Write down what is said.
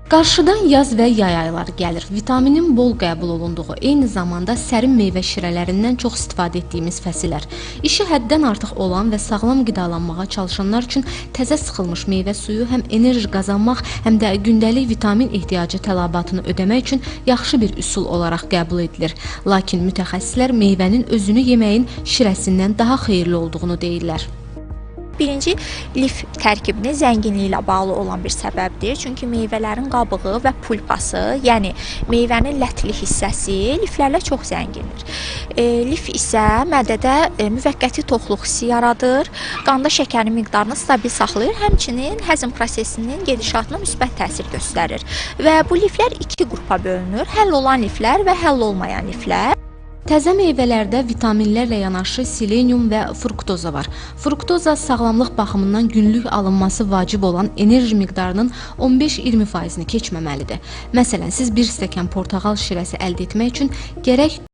Qarşıdan yaz və yay ayları gəlir. Vitaminin bol qəbul olunduğu, eyni zamanda sərin meyvə şirələrindən çox istifadə etdiyimiz fəsillər. İşi həddən artıq olan və sağlam qidalanmağa çalışanlar üçün təzə sıxılmış meyvə suyu həm enerji qazanmaq, həm də gündəlik vitamin ehtiyacı tələbatını ödəmək üçün yaxşı bir üsul olaraq qəbul edilir. Lakin mütəxəssislər meyvənin özünü yeməyin şirəsindən daha xeyirli olduğunu deyirlər. Birinci, lif tərkibinin zənginliyi ilə bağlı olan bir səbəbdir. Çünki meyvələrin qabığı və pulpası, yəni meyvənin lətli hissəsi liflərlə çox zəngindir. Lif isə mədədə müvəqqəti toxluq hissi yaradır, qanda şəkərin miqdarını stabil saxlayır, həmçinin həzm prosesinin gedişatına müsbət təsir göstərir. Və bu liflər iki qrupa bölünür: həll olan liflər və həll olmayan liflər. Təzə meyvələrdə vitaminlərlə yanaşı selenium və fruktoza var. Fruktoza sağlamlıq baxımından günlük alınması vacib olan enerji miqdarının 15-20%-ni keçməməlidir. Məsələn, siz bir stəkan portağal şirəsi əldə etmək üçün gərək